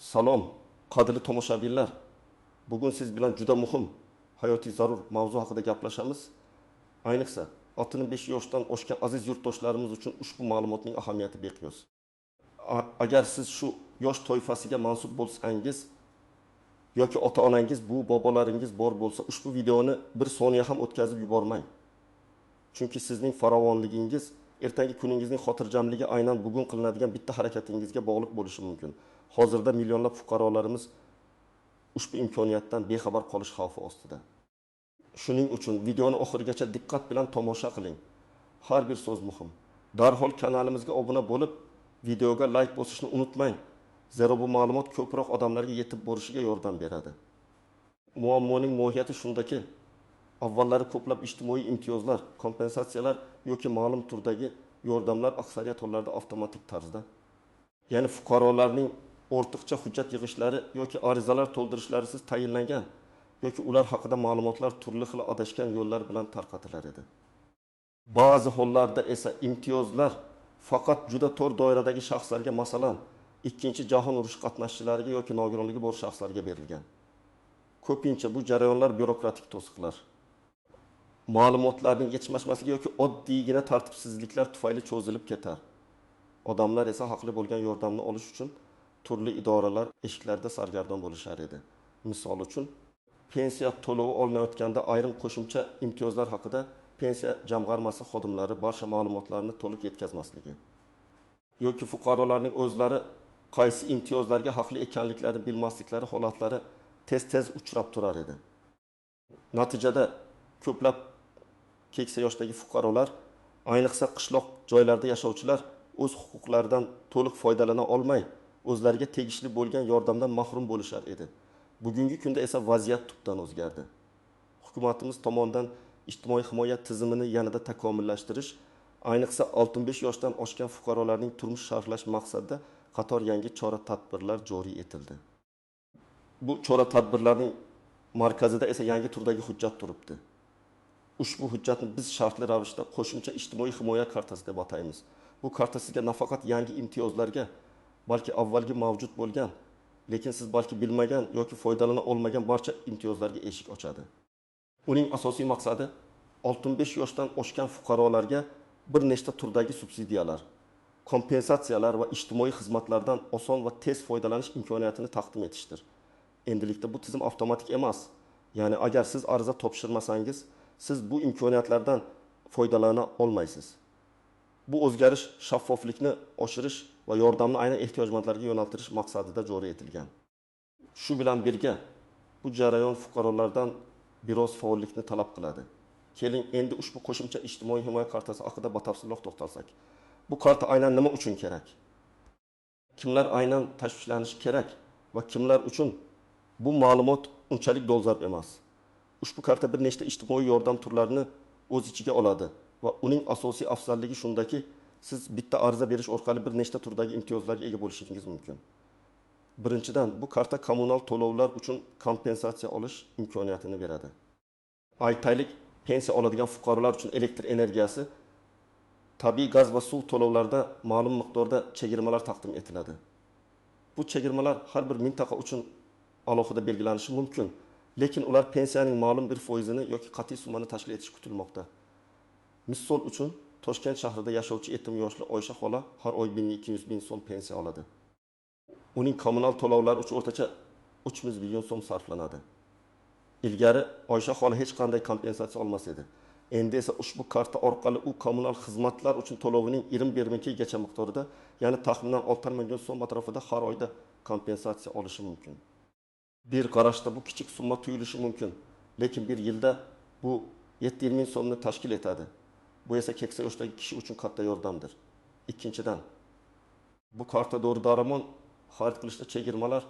Salom, qadrli tomoshabinlar. Bugun siz bilan juda muhim, hayotiy zarur mavzu haqida gaplashamiz. Ayniqsa, 65 yoshdan oshgan aziz yurtdoshlarimiz uchun ushbu ma'lumotning ahamiyati beqiyos. Agar siz shu yosh toifasiga mansub bo'lsangiz yoki ota-onangiz, bu bobolaringiz bor bo'lsa, ushbu videoni bir soniya ham o'tkazib yubormang. Chunki sizning farovonligingiz, ertangi kuningizning xotirjamligi aynan bugun qilinadigan bitta harakatingizga bog'liq bo'lishi mumkin. Hozirda millionlab fuqarolarimiz ushbu imkoniyatdan bexabar qolish xavfi ostida. Shuning uchun videoni oxirigacha diqqat bilan tomosha qiling. Har bir so'z muhim. Darhol kanalimizga obuna bo'lib, videoga like bosishni unutmang. Zero bu ma'lumot ko'proq odamlarga yetib borishiga yordam beradi. Muammoning mohiyati shundaki, avvallari ko'plab ijtimoiy imtiyozlar, kompensatsiyalar yoki ma'lum turdagi yordamlar aksariyat hollarda avtomatik tarzda, ya'ni fuqarolarning ortiqcha hujjat yig'ishlari yoki arizalar to'ldirishlaringiz tayinlangan yoki ular haqida ma'lumotlar turli xil adashgan yo'llar bilan tarqatilar edi. Ba'zi hollarda esa imtiyozlar faqat juda tor doiradagi shaxslarga, masalan, Ikkinchi jahon urushi qatnashchilariga yoki nogironligi bor shaxslarga berilgan. Ko'pincha bu jarayonlar byurokratik to'siqlar, ma'lumotlarning yetishmasligi yoki oddiygina tartibsizliklar tufayli cho'zilib ketar. Odamlar esa haqli bo'lgan yordamni olish uchun turli idoralar eshiklarida sargardon bo'lishar edi. Misol uchun, pensiya to'lovi olinayotganda ayrim qo'shimcha imtiyozlar haqida pensiya jamg'armasi xodimlari barcha ma'lumotlarni to'liq yetkazmasligi yoki fuqarolarning o'zlari qaysi imtiyozlarga haqli ekanliklarini bilmasliklari holatlari tez-tez uchrab turar edi. Natijada ko'plab keksa yoshdagi fuqarolar, ayniqsa qishloq joylarda yashovchilar o'z huquqlaridan to'liq foydalana olmay, o'zlariga tegishli bo'lgan yordamdan mahrum bo'lishar edi. Bugungi kunda esa vaziyat tubdan o'zgardi. Hukumatimiz tomonidan ijtimoiy himoya tizimini yanada takomillashtirish, ayniqsa 65 yoshdan oshgan fuqarolarning turmush sharhlash maqsadida qator yangi chora-tadbirlar joriy etildi. Bu chora-tadbirlarning markazida esa yangi turdagi hujjat turibdi. Ushbu hujjatni biz shartli ravishda qo'shimcha ijtimoiy himoya kartasi deb ataymiz. Bu karta sizga nafaqat yangi imtiyozlarga, balki avvalgi mavjud bo'lgan, lekin siz balki bilmagan yoki foydalana olmagan barcha imtiyozlarga eshik ochadi. Uning asosiy maqsadi 65 yoshdan oshgan fuqarolarga bir nechta turdagi subsidiyalar, kompensatsiyalar va ijtimoiy xizmatlardan oson va tez foydalanish imkoniyatini taqdim etishdir. Endilikda bu tizim avtomatik emas. Ya'ni agar siz ariza topshirmasangiz, siz bu imkoniyatlardan foydalana olmaysiz. Bu o'zgarish shaffoflikni oshirish va yordamni aynan ehtiyojmandlarga yo'naltirish maqsadida joriy etilgan. Shu bilan birga bu jarayon fuqarolardan biroz faollikni talab qiladi. Keling, endi ushbu qo'shimcha ijtimoiy himoya kartasi haqida batafsilroq to'xtalsak. Bu karta aynan nima uchun kerak? Kimlar aynan tashvishlanishi kerak va kimlar uchun bu ma'lumot unchalik dolzarb emas? Ushbu karta bir nechta ijtimoiy yordam turlarini o'z ichiga oladi va uning asosiy afzalligi shundaki, siz bitta ariza berish orqali bir nechta turdagi imtiyozlarga ega bo'lishingiz mumkin. Birinchidan, bu karta kommunal to'lovlar uchun kompensatsiya olish imkoniyatini beradi. Aytaylik, pensiya oladigan fuqarolar uchun elektr energiyasi, tabiiy gaz va suv to'lovlarida ma'lum miqdorda chegirmalar taqdim etiladi. Bu chegirmalar har bir mintaqa uchun alohida belgilanishi mumkin, lekin ular pensiyaning ma'lum bir foizini yoki qat'iy summani tashkil etishi kutilmoqda. Misol uchun, Toshkent shahrida yashovchi 70 yoshli Oysha xola har oy 1200 ming so'm pensiya oladi. Uning kommunal to'lovlari uchun o'rtacha 300 million so'm sarflanadi. Ilgari Oysha xola hech qanday kompensatsiya olmas edi. Endi esa ushbu karta orqali u kommunal xizmatlar uchun to'lovining 20,2gacha miqdorida, ya'ni taxminan 6 million so'm atrofida har oyda kompensatsiya olishi mumkin. Bir qarashda bu kichik summa tuyulishi mumkin, lekin bir yilda bu 7 ming so'mni tashkil etadi. Bu esa keksa yoshdagi kishi uchun katta yordamdir. Ikkinchidan, bu karta dori-darmon xarid qilishda chegirmalar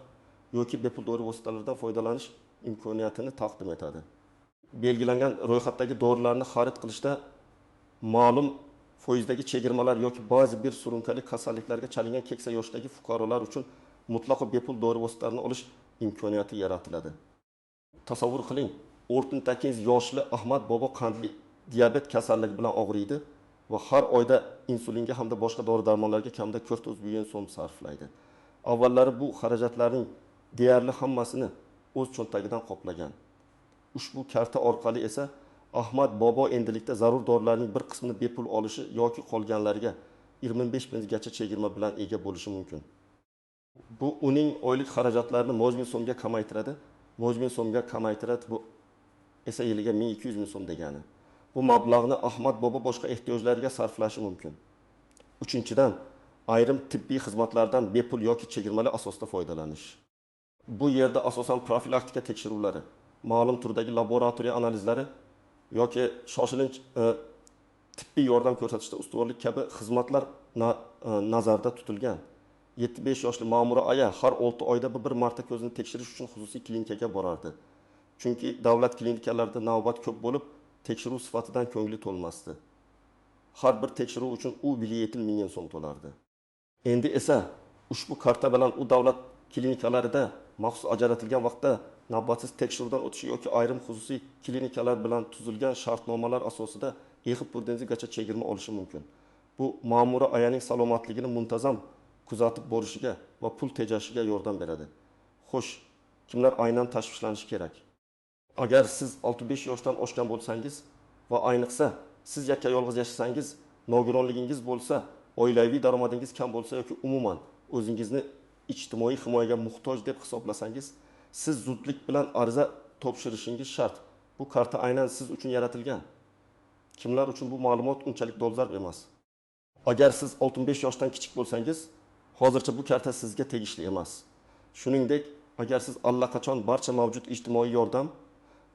yoki bepul dori vositalaridan foydalanish imkoniyatini taqdim etadi. Belgilangan ro'yxatdagi dorilarni xarid qilishda ma'lum foizdagi chegirmalar yoki ba'zi bir surunkali kasalliklarga chalingan keksa yoshdagi fuqarolar uchun mutlaqo bepul dori vositalarini olish imkoniyati yaratiladi. Tasavvur qiling, 68 yoshli Ahmad bobo qandli diabet kasalligi bilan og'riydi va har oyda insulinga hamda boshqa dori-darmonlarga kamida 400 million so'm sarflaydi. Avvallari bu xarajatlarning deyarli hammasini o'z cho'ntagidan qoplagan. Ushbu karta orqali esa Ahmad bobo endilikda zarur dorilarning bir qismini bepul olishi yoki qolganlariga 25 gacha chegirma bilan ega bo'lishi mumkin. Bu uning oylik xarajatlarini 100 ming so'mga kamaytiradi. 100 ming so'mga kamaytiradi, bu esa yiliga 1200 ming so'm degani. Bu mablag'ni Ahmad bobo boshqa ehtiyojlariga sarflashi mumkin. Uchinchidan, ayrim tibbiy xizmatlardan bepul yoki chegirmali asosda foydalanish. Bu yerda asosan profilaktika tekshiruvlari, ma'lum turdagi laboratoriya analizlari yoki shoshilinch tibbiy yordam ko'rsatishda ustuvorlik kabi xizmatlar nazarda tutilgan. 75 yoshli Ma'mura aya har 6 oyda bir marta ko'zini tekshirish uchun xususiy klinikaga borardi. Chunki davlat klinikalarida navbat ko'p bo'lib, tekshiruv sifatidan ko'ngli to'lmasdi. Har bir tekshiruv uchun u 7 ming so'm to'lardi. Endi esa ushbu karta bilan u davlat klinikalarida maxsus ajratilgan vaqtda navbatsiz tekshiruvdan o'tishi yoki ayrim xususiy klinikalar bilan tuzilgan shartnomalar asosida gacha chegirma olishi mumkin. Bu Ma'mura ayaning salomatligini muntazam kuzatib borishiga va pul tejashiga yordam beradi. Xo'sh, kimlar aynan tashvishlanishi kerak? Agar siz 65 yoshdan oshgan bo'lsangiz va ayniqsa siz yakka yolg'iz yashasangiz, nogironligingiz bo'lsa, oilaviy daromadingiz kam bo'lsa yoki umuman o'zingizni ijtimoiy himoyaga muhtoj deb hisoblasangiz, siz zudlik bilan ariza topshirishingiz shart. Bu karta aynan siz uchun yaratilgan. Kimlar uchun bu ma'lumot unchalik dolzarb emas. Agar siz 65 yoshdan kichik bo'lsangiz, hozircha bu karta sizga tegishli emas. Shuningdek, agar siz allaqachon barcha mavjud ijtimoiy yordam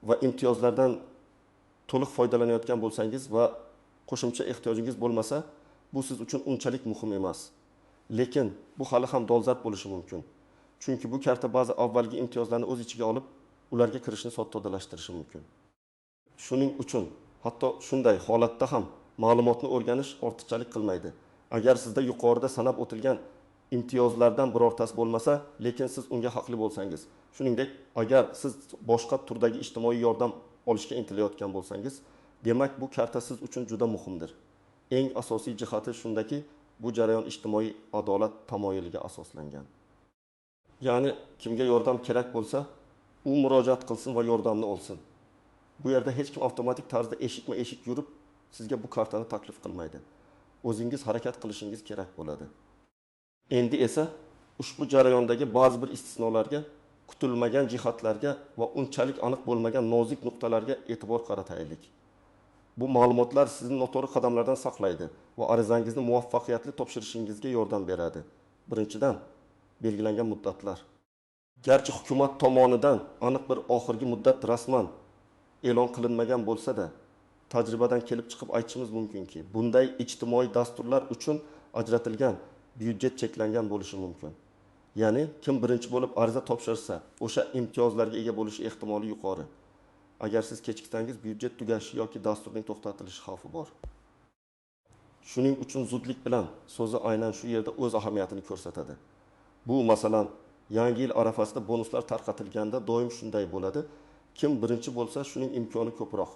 va imtiyozlardan to'liq foydalanayotgan bo'lsangiz va qo'shimcha ehtiyojingiz bo'lmasa, bu siz uchun unchalik muhim emas. Lekin bu hali ham dolzarb bo'lishi mumkin. Chunki bu karta ba'zi avvalgi imtiyozlarni o'z ichiga olib, ularga kirishni soddalashtirishi mumkin. Shuning uchun hatto shunday holatda ham ma'lumotni o'rganish ortiqchalik qilmaydi. Agar sizda yuqorida sanab o'tilgan imtiyozlardan birortasi bo'lmasa, lekin siz unga haqli bo'lsangiz, shuningdek, agar siz boshqa turdagi ijtimoiy yordam olishga intilayotgan bo'lsangiz, demak bu karta siz uchun juda muhimdir. Eng asosiy jihati shundaki, bu jarayon ijtimoiy adolat tamoyiliga asoslangan. Ya'ni kimga yordam kerak bo'lsa, u murojaat qilsin va yordamni olsin. Bu yerda hech kim avtomatik tarzda eshikma-eshik yurib sizga bu kartani taklif qilmaydi. O'zingiz harakat qilishingiz kerak bo'ladi. Endi esa ushbu jarayondagi ba'zi bir istisnolarga, kutilmagan jihatlarga va unchalik aniq bo'lmagan nozik nuqtalarga e'tibor qarataylik. Bu ma'lumotlar sizni noto'g'ri qadamlardan saqlaydi va arizangizni muvaffaqiyatli topshirishingizga yordam beradi. Birinchidan, belgilangan muddatlar. Garchi hukumat tomonidan aniq bir oxirgi muddat rasman e'lon qilinmagan bo'lsa-da, tajribadan kelib chiqib aytishimiz mumkinki, bunday ijtimoiy dasturlar uchun ajratilgan byudjet cheklangan bo'lishi mumkin. Ya'ni kim birinchi bo'lib ariza topshirsa, o'sha imtiyozlarga ega bo'lish ehtimoli yuqori. Agar siz kechiksangiz, byudjet tugashi yoki dasturning to'xtatilishi xavfi bor. Shuning uchun zudlik bilan so'zi aynan shu yerda o'z ahamiyatini ko'rsatadi. Bu masalan, yangi yil arafasida bonuslar tarqatilganda doim shunday bo'ladi. Kim birinchi bo'lsa, shuning imkoni ko'proq.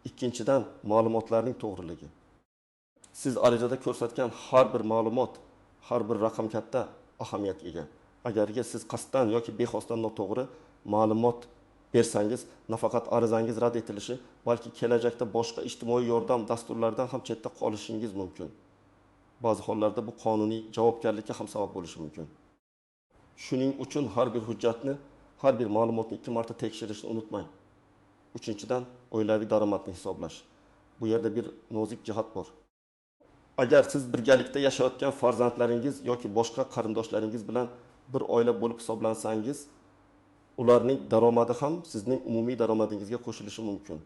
Ikkinchidan, ma'lumotlarning to'g'riligi. Siz arizada ko'rsatgan har bir ma'lumot, har bir raqam katta ahamiyatga ega. Agarga siz qasddan yoki bexosdan noto'g'ri ma'lumot bersangiz, nafaqat arizangiz rad etilishi, balki kelajakda boshqa ijtimoiy yordam dasturlaridan ham chetda qolishingiz mumkin. Ba'zi hollarda bu qonuniy javobgarlikka ham sabab bo'lishi mumkin. Shuning uchun har bir hujjatni, har bir ma'lumotni 2 marta tekshirishni unutmang. Uchinchidan, oilaviy daromadni hisoblash. Bu yerda bir nozik jihat bor. Agar siz birgalikda yashayotgan farzandlaringiz yoki boshqa qarindoshlaringiz bilan bir oila bo'lib hisoblansangiz, ularning daromadi ham sizning umumiy daromadingizga qo'shilishi mumkin.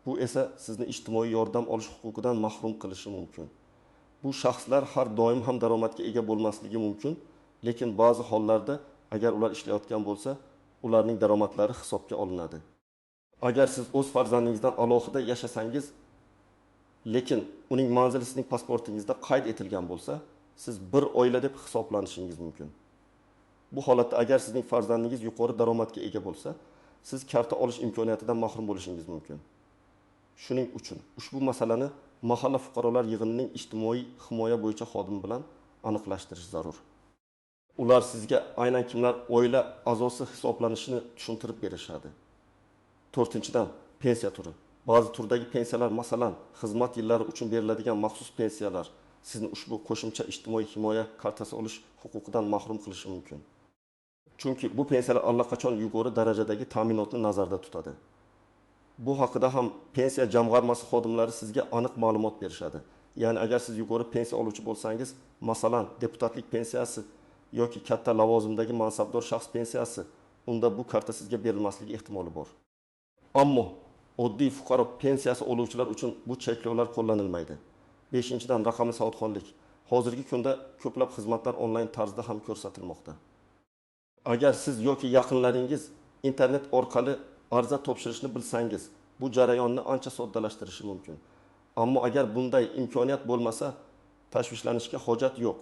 Bu esa sizni ijtimoiy yordam olish huquqidan mahrum qilishi mumkin. Bu shaxslar har doim ham daromadga ega bo'lmasligi mumkin, lekin ba'zi hollarda agar ular ishlayotgan bo'lsa, ularning daromadlari hisobga olinadi. Agar siz o'z farzandingizdan alohida yashasangiz, lekin uning manzili sizning pasportingizda qayd etilgan bo'lsa, siz bir oila deb hisoblanishingiz mumkin. Bu holatda agar sizning farzandingiz yuqori daromadga ega bo'lsa, siz karta olish imkoniyatidan mahrum bo'lishingiz mumkin. Shuning uchun ushbu masalani mahalla fuqarolar yig'inining ijtimoiy himoya bo'yicha xodimi bilan aniqlashtirish zarur. Ular sizga aynan kimlar oila a'zosi hisoblanishini tushuntirib berishadi. To'rtinchidan, pensiya turi. Ba'zi turdagi pensiyalar, masalan, xizmat yillari uchun beriladigan maxsus pensiyalar sizni ushbu qo'shimcha ijtimoiy himoya kartasi olish huquqidan mahrum qilishi mumkin. Chunki bu pensiyalar allaqachon yuqori darajadagi ta'minotni nazarda tutadi. Bu haqida ham pensiya jamg'armasi xodimlari sizga aniq ma'lumot berishadi. Ya'ni agar siz yuqori pensiya oluvchi bo'lsangiz, masalan, deputatlik pensiyasi yoki katta lavozimdagi mansabdor shaxs pensiyasi, unda bu karta sizga berilmasligi ehtimoli bor. Ammo oddiy fuqaro pensiyasi oluvchilar uchun bu cheklovlar qo'llanilmaydi. Beshinchidan, raqamli savodxonlik. Hozirgi kunda ko'plab xizmatlar onlayn tarzda ham ko'rsatilmoqda. Agar siz yoki yaqinlaringiz internet orqali arza topshirishni bilsangiz, bu jarayonni ancha soddalashtirishi mumkin. Ammo agar bunday imkoniyat bo'lmasa, tashvishlanishga hojat yo'q.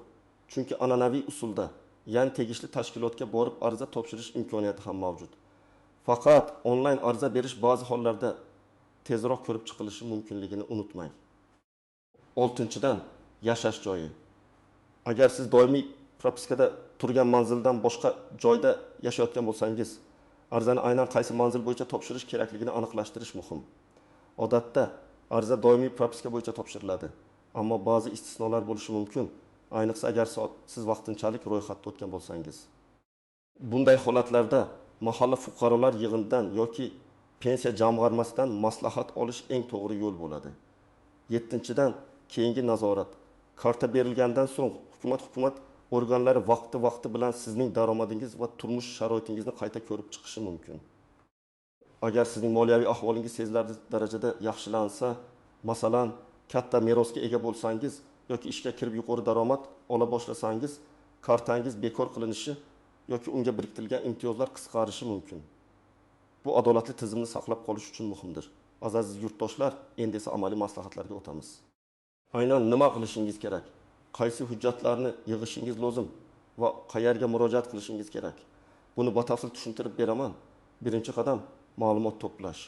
Chunki an'anaviy usulda, ya'ni tegishli tashkilotga borib arza topshirish imkoniyati ham mavjud. Faqat onlayn arza berish ba'zi hollarda tezroq ko'rib chiqilishi mumkinligini unutmang. Oltinchidan, yashash joyi. Agar siz doimiy propiskada turgan manzildan boshqa joyda yashayotgan bo'lsangiz, arzani aynan qaysi manzil bo'yicha topshirish kerakligini aniqlashtirish muhim. Odatda arza doimiy propiska bo'yicha topshiriladi, ammo ba'zi istisnolar bo'lishi mumkin, ayniqsa agar siz vaqtinchalik ro'yxatda o'tgan bo'lsangiz. Bunday holatlarda mahalla fuqarolar yig'inidan yoki pensiya jamg'armasidan maslahat olish eng to'g'ri yo'l bo'ladi. Yettinchidan, keyingi nazorat. Karta berilgandan so'ng hukumat organlari vaqti-vaqti bilan sizning daromadingiz va turmush sharoitingizni qayta ko'rib chiqishi mumkin. Agar sizning moliyaviy ahvolingiz sezilarli darajada yaxshilansa, masalan, katta merosga ega bo'lsangiz yoki ishga kirib yuqori daromad ola boshlasangiz, kartangiz bekor qilinishi yoki unga biriktirilgan imtiyozlar qisqarishi mumkin. Bu adolatli tizimni saqlab qolish uchun muhimdir. Aziz yurtdoshlar, endi esa amaliy maslahatlarga o'tamiz. Aynan nima qilishingiz kerak? Qaysi hujjatlarni yig'ishingiz lozim va qayerga murojaat qilishingiz kerak? Buni batafsil tushuntirib beraman. Birinchi qadam ma'lumot to'plash.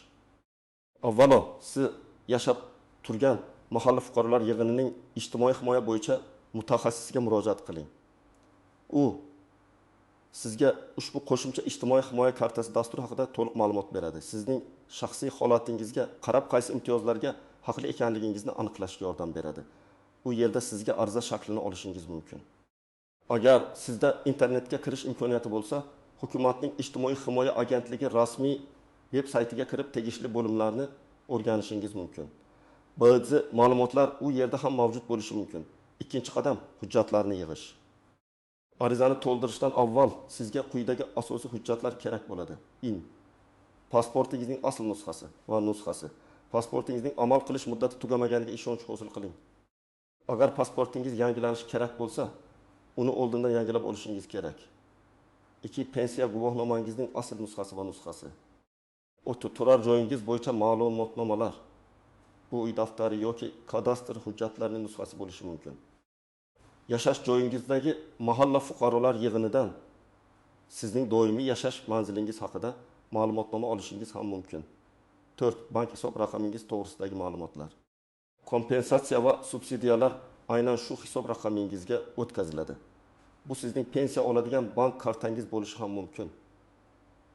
Avvalo, siz yashab turgan mahalla fuqarolar yig'inining ijtimoiy himoya bo'yicha mutaxassisiga murojaat qiling. U sizga ushbu qo'shimcha ijtimoiy himoya kartasi dasturi haqida to'liq ma'lumot beradi. Sizning shaxsiy holatingizga qarab qaysi imtiyozlarga haqli ekanligingizni aniqlashga yordam beradi. U yerda sizga arza shaklini olishingiz mumkin. Agar sizda internetga kirish imkoniyati bo'lsa, hukumatning ijtimoiy himoya agentligi rasmiy veb saytiga kirib tegishli bo'limlarni o'rganishingiz mumkin. Ba'zi ma'lumotlar u yerda ham mavjud bo'lishi mumkin. Ikkinchi qadam hujjatlarni yig'ish. Arizani to'ldirishdan avval sizga quyidagi asosiy hujjatlar kerak bo'ladi. Pasportingizning asl nusxasi va nusxasi. Pasportingizning amal qilish muddati tugamaganiga ishonch hosil qiling. Agar pasportingiz yangilanishi kerak bo'lsa, uni oldindan yangilab olishingiz kerak. 2. Pensiya guvohnomangizning asl nusxasi va nusxasi. Turar joyingiz bo'yicha ma'lumotnomalar, bu uy daftari yoki kadastr hujjatlarining nusxasi bo'lishi mumkin. Yashash joyingizdagi mahalla fuqarolar yig'inidan sizning doimiy yashash manzilingiz haqida ma'lumotnoma olishingiz ham mumkin. 4. Bank hisob raqamingiz to'g'risidagi ma'lumotlar. Kompensatsiya va subsidiyalar aynan shu hisob raqamingizga o'tkaziladi. Bu sizning pensiya oladigan bank kartangiz bo'lishi ham mumkin.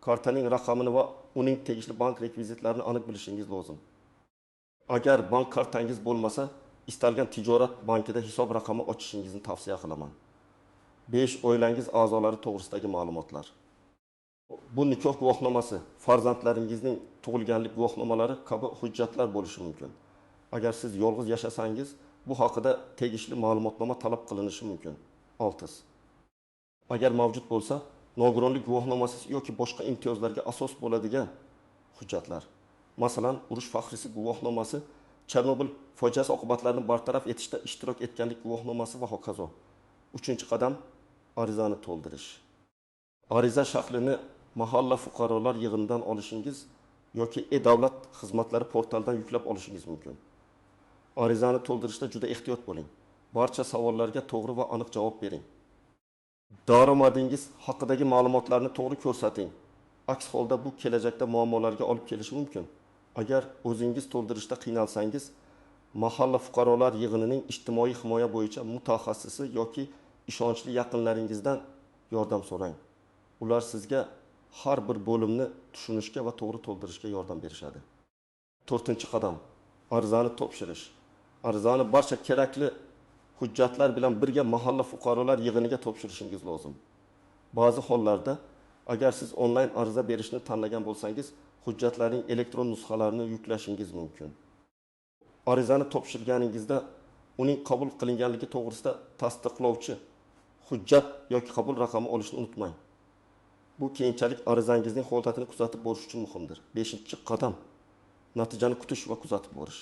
Kartaning raqamini va uning tegishli bank rekvizitlarini aniq bilishingiz lozim. Agar bank kartangiz bo'lmasa, istalgan tijorat bankida hisob raqami ochishingizni tavsiya qilaman. 5. Oilangiz a'zolari to'g'risidagi ma'lumotlar. Bu nikoh guvohnomasi, farzandlaringizning tug'ilganlik guvohnomalari kabi hujjatlar bo'lishi mumkin. Agar siz yolg'iz yashasangiz, bu haqida tegishli ma'lumotnoma talab qilinishi mumkin. 6. Agar mavjud bo'lsa, nogironlik guvohnomasi yoki boshqa imtiyozlarga asos bo'ladigan hujjatlar. Masalan, urush faxriysi guvohnomasi, Chernobil fojiasi oqibatlarini bartaraf etishda ishtirok etganlik guvohnomasi va hokazo. 3-qadam arizani to'ldirish. Ariza shaklini mahalla fuqarolar yig'inidan olishingiz yoki e-davlat xizmatlari portalidan yuklab olishingiz mumkin. Arizani to'ldirishda juda ehtiyot bo'ling. Barcha savollarga to'g'ri va aniq javob bering. Daromadingiz haqidagi ma'lumotlarni to'g'ri ko'rsating. Aks holda bu kelajakda muammolarga olib kelishi mumkin. Agar o'zingiz to'ldirishda qiynalsangiz, mahalla fuqarolar yig'inining ijtimoiy himoya bo'yicha mutaxassisi yoki ishonchli yaqinlaringizdan yordam so'rang. Ular sizga har bir bo'limni tushunishga va to'g'ri to'ldirishga yordam berishadi. To'rtinchi qadam, arizani topshirish. Arizani barcha kerakli hujjatlar bilan birga mahalla fuqarolar yig'iniga topshirishingiz lozim. Ba'zi hollarda, agar siz onlayn ariza berishni tanlagan bo'lsangiz, hujjatlarning elektron nusxalarini yuklashingiz mumkin. Arizani topshirganingizda uning qabul qilinganligi to'g'risida tasdiqlovchi hujjat yoki qabul raqami olishni unutmang. Bu keyinchalik arizangizning holatini kuzatib borish uchun muhimdir. 5 qadam, natijani kutish va kuzatib borish.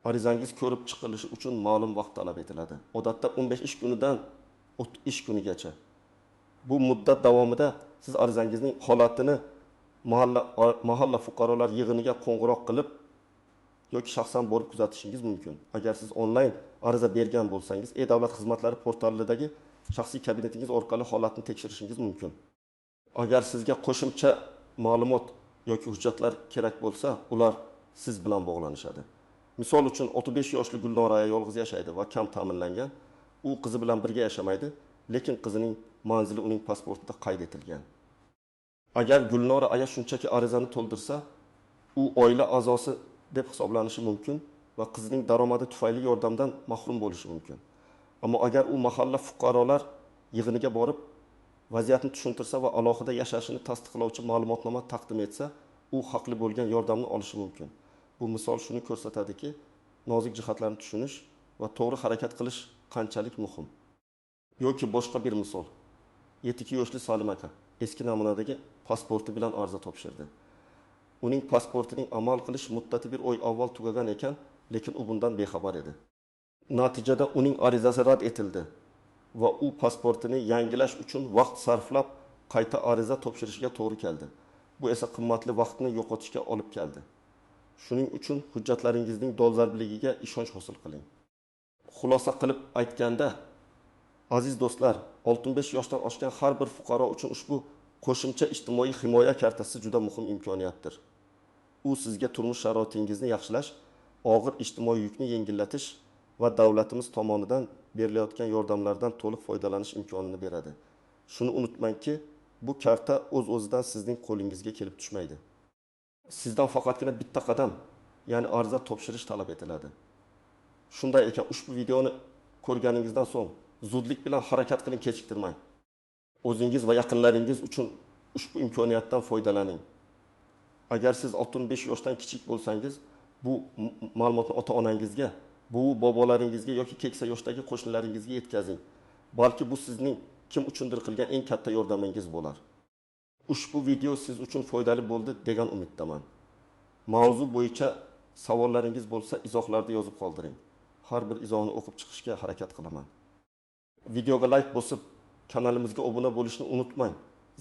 Arizangiz ko'rib chiqilishi uchun ma'lum vaqt talab etiladi. Odatda 15 ish kunidan 30 ish kunigacha. Bu muddat davomida siz arizangizning holatini mahalla fuqarolar yig'iniga qo'ng'iroq qilib yoki shaxsan borib kuzatishingiz mumkin. Agar siz onlayn ariza bergan bo'lsangiz, e-davlat xizmatlari portalidagi shaxsiy kabinetingiz orqali holatni tekshirishingiz mumkin. Agar sizga qo'shimcha ma'lumot yoki hujjatlar kerak bo'lsa, ular siz bilan bog'lanishadi. Misol uchun, 35 yoshli Gulnora aya yolg'iz yashaydi va kam ta'minlangan. U qizi bilan birga yashamaydi, lekin qizining manzili uning pasportida qayd etilgan. Agar Gulnora aya shunchaki arizani to'ldirsa, u oila a'zosi deb hisoblanishi mumkin va qizining daromadi tufayli yordamdan mahrum bo'lishi mumkin. Ammo agar u mahalla fuqarolar yig'iniga borib, vaziyatni tushuntirsa va alohida yashashini tasdiqlovchi ma'lumotnoma taqdim etsa, u haqli bo'lgan yordamni olishi mumkin. Bu misol shuni ko'rsatadiki, nozik jihatlarni tushunish va to'g'ri harakat qilish qanchalik muhim. Yoki boshqa bir misol. 72 yoshli Salim aka eski namunadagi pasporti bilan ariza topshirdi. Uning pasportining amal qilish muddati bir oy avval tugagan ekan, lekin u bundan bexabar edi. Natijada uning arizasi rad etildi va u pasportini yangilash uchun vaqt sarflab qayta ariza topshirishiga to'g'ri keldi. Bu esa qimmatli vaqtni yo'qotishga olib keldi. Shuning uchun hujjatlaringizning dolzarbligiga ishonch hosil qiling. Xulosa qilib aytganda, aziz do'stlar, 65 yoshdan oshgan har bir fuqaro uchun ushbu qo'shimcha ijtimoiy himoya kartasi juda muhim imkoniyatdir. U sizga turmush sharoitingizni yaxshilash, og'ir ijtimoiy yukni yengillatish va davlatimiz tomonidan berilayotgan yordamlardan to'liq foydalanish imkonini beradi. Shuni unutmangki, bu karta o'z-o'zidan sizning qo'lingizga kelib tushmaydi. Sizdan faqatgina bitta qadam, ya'ni ariza topshirish talab etiladi. Shunday ekan, ushbu videoni ko'rganingizdan so'ng zudlik bilan harakat qiling, kechiktirmang. O'zingiz va yaqinlaringiz uchun ushbu imkoniyatdan foydalaning. Agar siz 65 yoshdan kichik bo'lsangiz, bu ma'lumotni ota-onangizga, buvi bobolaringizga yoki keksa yoshdagi qo'shnilaringizga yetkazing. Balki bu sizning kim uchundir qilgan eng katta yordamingiz bo'lar. Ushbu video siz uchun foydali bo'ldi degan umiddaman. Mavzu bo'yicha savollaringiz bo'lsa, izohlarda yozib qoldiring. Har bir izohni o'qib chiqishga harakat qilaman. Videoga like bosib, kanalimizga obuna bo'lishni unutmang.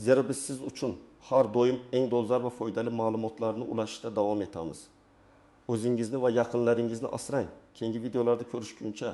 Zero biz siz uchun har doim eng dolzarb va foydali ma'lumotlarni ulashishda davom etamiz. O'zingizni va yaqinlaringizni asrang. Keyingi videolarda ko'rishguncha